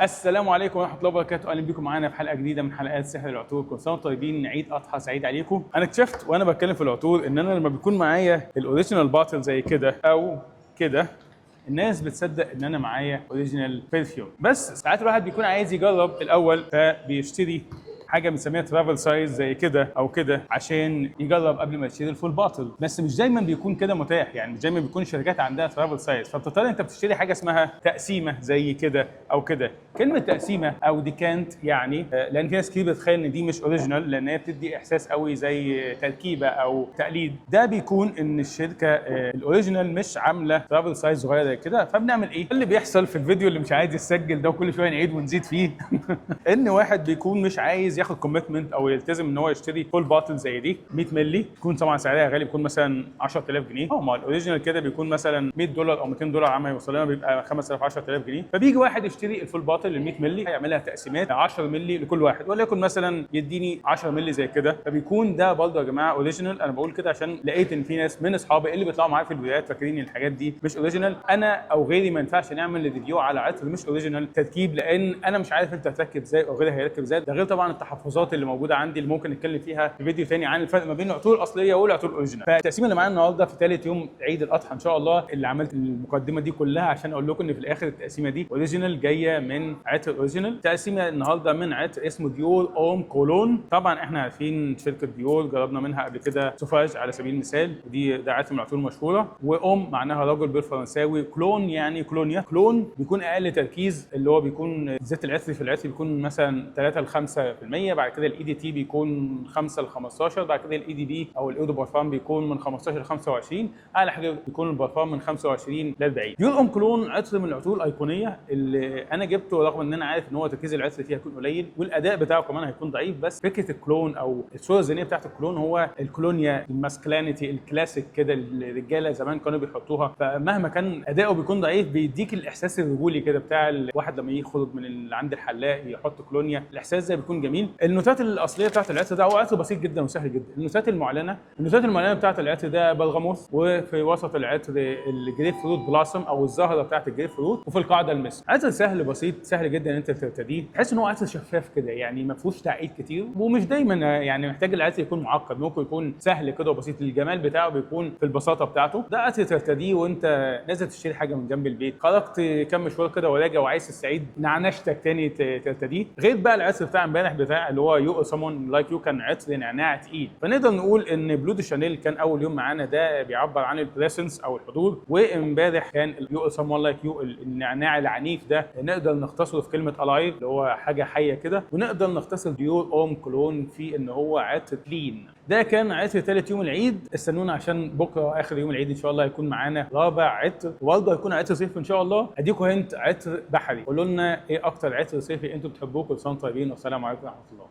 السلام عليكم ورحمة الله وبركاته، اهلا بيكم معانا في حلقة جديدة من حلقات سحر العطور. كل سنة وانتم طيبين، عيد اضحى سعيد عليكم. انا اكتشفت وانا بتكلم في العطور ان انا لما بيكون معايا ال original bottle زي كده او كده، الناس بتصدق ان انا معايا original perfume. بس ساعات الواحد بيكون عايز يجرب الاول، فبيشتري حاجة بنسميها travel size زي كده او كده عشان يجرب قبل ما يشتري ال full bottle. بس مش دايما بيكون كده متاح، يعني مش دايما بيكون الشركات عندها travel size، فبتضطر انت بتشتري حاجة اسمها تقسيمه زي كده او كده. كلمة تقسيمه او decant يعني لان في ناس كتير بتتخيل ان دي مش original لان هي بتدي احساس قوي زي تركيبه او تقليد. ده بيكون ان الشركة ال original مش عامله travel size صغيرة زي كده. فبنعمل ايه؟ اللي بيحصل في الفيديو اللي مش عايز يسجل ده وكل شوية نعيد ونزيد فيه، ان واحد بيكون مش عايز ياخد commitment او يلتزم ان هو يشتري full bottle زي دي 100 مللي، يكون طبعا سعرها غالي، بيكون مثلا 10000 جنيه، او ما ال original كده بيكون مثلا 100 دولار او 200 دولار، عما يوصل لنا بيبقى 5000 10000 جنيه. فبيجي واحد يشتري ال full bottle ال 100 مللي، يعملها تقسيمات 10 مللي لكل واحد، وليكن مثلا يديني 10 مللي زي كده، فبيكون ده برضه يا جماعة original. انا بقول كده عشان لقيت ان في ناس من اصحابي اللي بيطلعوا معايا في الفيديوهات فاكرين ان الحاجات دي مش original. انا او غيري ما ينفعش نعمل review على عطر مش original تركيب، لان انا مش عارف انت هتركب ازاي او غيري هيركب ازاي. ده غير طبعا التحفظات اللي موجودة عندي اللي ممكن نتكلم فيها في فيديو ثاني عن الفرق ما بين العطور الاصلية والعطور ال original. فالتقسيمه اللي معانا النهارده في ثالث يوم عيد الاضحى ان شاء الله، اللي عملت المقدمة دي كلها عشان اقول لكم ان في الاخر التقسيمه دي original جاية من عطر original. التقسيمه النهارده من عطر اسمه Dior Homme Cologne. طبعا احنا عارفين شركة ديور، جربنا منها قبل كده Sauvage على سبيل المثال، ودي ده عطر من العطور المشهوره. و homme معناها رجل بالفرنساوي، كلون يعني كلونيا. كلون بيكون اقل تركيز، اللي هو بيكون زيت العطر في العطر بيكون مثلا 3 ل 5%، بعد كده ال EDT بيكون 5 ل 15، بعد كده ال EDP او ال eau de parfum بيكون من 15 ل 25، اعلى حاجة بيكون البارفان من 25 ل 40. Dior Homme Cologne عطر من العطور الايقونيه اللي انا جبته، رغم ان انا عارف ان هو تركيز العطر فيها هيكون قليل والاداء بتاعه كمان هيكون ضعيف، بس فكرة الكلون او الصورة الذهنية بتاعت الكلون هو الكولونيا ال masculinity ال classic كده اللي الرجالة زمان كانوا بيحطوها، فمهما كان اداؤه بيكون ضعيف بيديك الاحساس الرجولي كده بتاع الواحد لما يخرج من عند الحلاق يحط كولونيا، الاحساس ده بيكون جميل. النوتات الاصلية بتاعت العطر ده هو عطر بسيط جدا وسهل جدا. النوتات المعلنه بتاعت العطر ده برغموت، وفي وسط العطر ال grapefruit blossom او الزهرة بتاعت الجريب فروت، وفي القاعدة المسك. عطر سهل بسيط، سهل جدا ان انت ترتديه، تحس ان هو عطر شفاف كده، يعني ما فيهوش تعقيد كتير، ومش دايما يعني محتاج العطر يكون معقد، ممكن يكون سهل كده وبسيط. الجمال بتاعه بيكون في البساطة بتاعته. ده عطر ترتديه وانت نازل تشتري حاجة من جنب البيت، خرجت كم مشوار كده وراجع وعايز تستعيد نعنشتك تاني ترتديه. غير بقى العطر بتاع امبارح بتاع اللي هو You Someone Like You، كان عطر نعناع تقيل. فنقدر نقول ان Bleu de Chanel كان اول يوم معانا، ده بيعبر عن ال presence او الحضور، وامبارح كان You Someone Like You النعناع العنيف، ده نقدر نختصره في كلمة alive اللي هو حاجة حيه كده، ونقدر نختصر Dior Homme Cologne في ان هو عطر clean. ده كان عطر ثالث يوم العيد. استنونا عشان بكره اخر يوم العيد ان شاء الله هيكون معانا رابع عطر، وبرضه هيكون عطر صيفي ان شاء الله. اديكم hint، عطر بحري. قولوا لنا ايه اكتر عطر صيفي انتم بتحبوه. كل سنة وانتم طيبين، والسلام عليكم ورحمة الله.